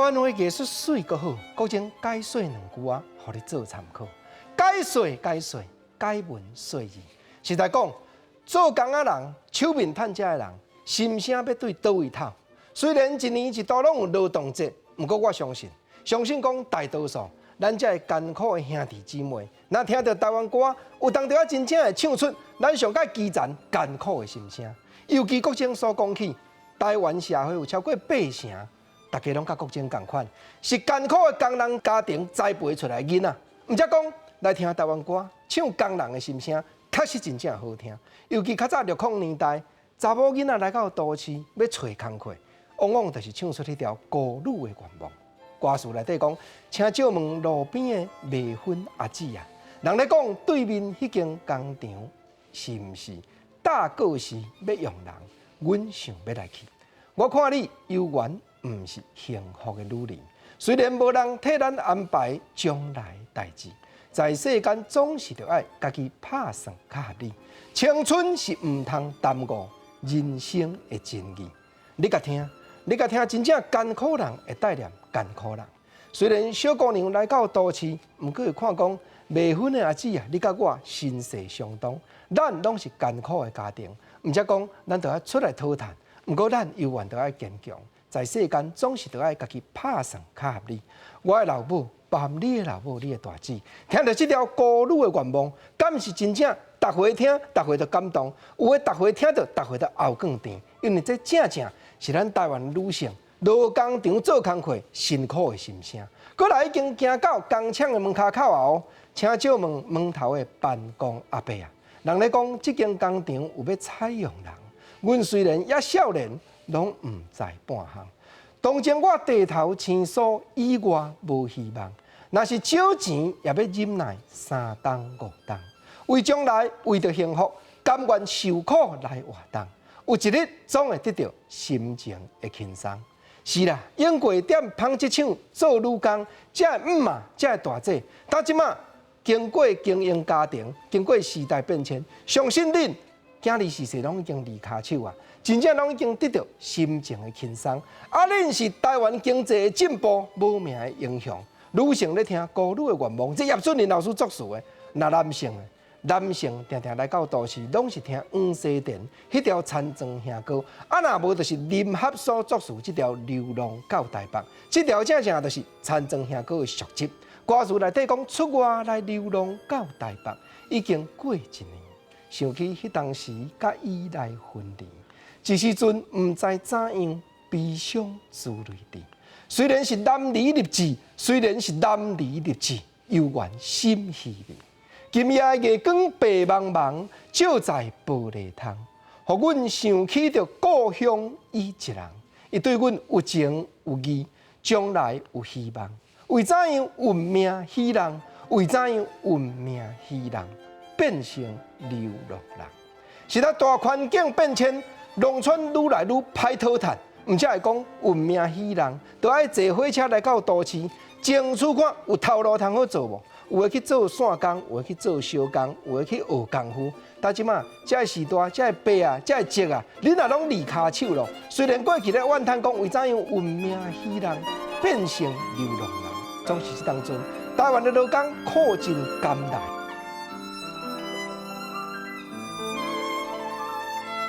灣話藝術媠閣好，國珍解說兩句仔，予你做參考。解說解說，解文說字，實在講，做工仔人，手面趁食的人，心聲欲對佗位透。雖然一年一度攏有勞動節，毋過我相信，相信講大多數咱這个艱苦的兄弟姊妹，若聽著台灣歌，有當時仔真正會唱出咱上蓋基層艱苦的心聲。尤其國珍所講起，台灣社會有超過八成，大家攏佮國珍仝款，是艱苦的工人家庭栽培出來的囡仔。毋才講來聽台灣歌，唱工人的心聲，確實真正好聽。尤其較早60年代，查某囡仔來到都市欲揣工課，往往就是唱出彼條孤女的願望。歌詞內底講，請借問路邊的未婚阿姊啊，人咧講對面彼間工廠是毋是搭過時欲用人？阮想欲來去。我看你猶原毋是幸福的女人，雖然無人替咱安排將來代誌，在世間總是著愛家己拍算較合理。青春是毋通耽誤人生的真義。你共聽。你共聽，真正艱苦人會帶念艱苦人。雖然小姑娘來到都市，毋過會看講未婚的阿姊啊，你佮我身世相當，咱攏是艱苦的家庭，毋才講咱著愛出來討趁。毋過咱猶原著愛堅強，在世間總是著愛家己拍算較合理。我的老母，包含你的老母，你的大姊，聽著這條孤女的願望，敢是真正逐回聽，逐回都感動？有的逐回聽著，逐回都喉囥甜，因為這正正是咱台灣女性落工場做工課辛苦的心聲。閣來已經行到工廠的門跤口啊！哦，請借問門頭的辦公阿伯啊，人咧講這間工廠有欲採用人，阮雖然猶少年，攏毋知半項。當前我低頭生疏，以外無希望。若是少錢，也欲忍耐三冬五冬。為將來，為著幸福，甘願受苦來活動。有一日總會得著心情的輕鬆。是啦，永過踮紡織廠做女工，這个姆媽，這个大姐，到這馬經過經營家庭，經過時代變遷，相信恁囝兒時勢攏已經離跤手啊，真正攏已經得著心情的輕鬆。啊，恁是台灣經濟的進步無名的英雄。女性咧聽孤女的願望，這葉俊麟老師作詞的，若男性的。男性定定來到都市，攏是聽黃西田彼條田莊兄歌，啊，若無就是林合所作詞這條流浪到台北，這條正正就是田莊兄歌的續集。歌詞內底講出外來流浪到台北，已經過一年，想起彼當時佮伊來分離，這時陣毋知怎樣悲傷珠淚滴。雖然是男兒立志，雖然是男兒立志，猶原心稀微。今夜月光白茫茫，照在玻璃窗，予阮想起著故鄉伊一人。伊對阮有情有義，將來有希望。為怎樣運命予人？為怎樣運命予人變成流浪人？是咧大環境變遷，農村愈來愈歹討趁，毋才會講運命予人，著愛坐火車來到都市，爭取看有頭路通好做無？有的去做線工，有的去做小工，有的去學功夫。但這馬這个時代，這个伯啊，這个叔啊，恁也攏離跤手咯。雖然過去咧怨嘆講為怎樣運命予人變成流浪人，總是這當陣，台灣的勞工苦盡甘來。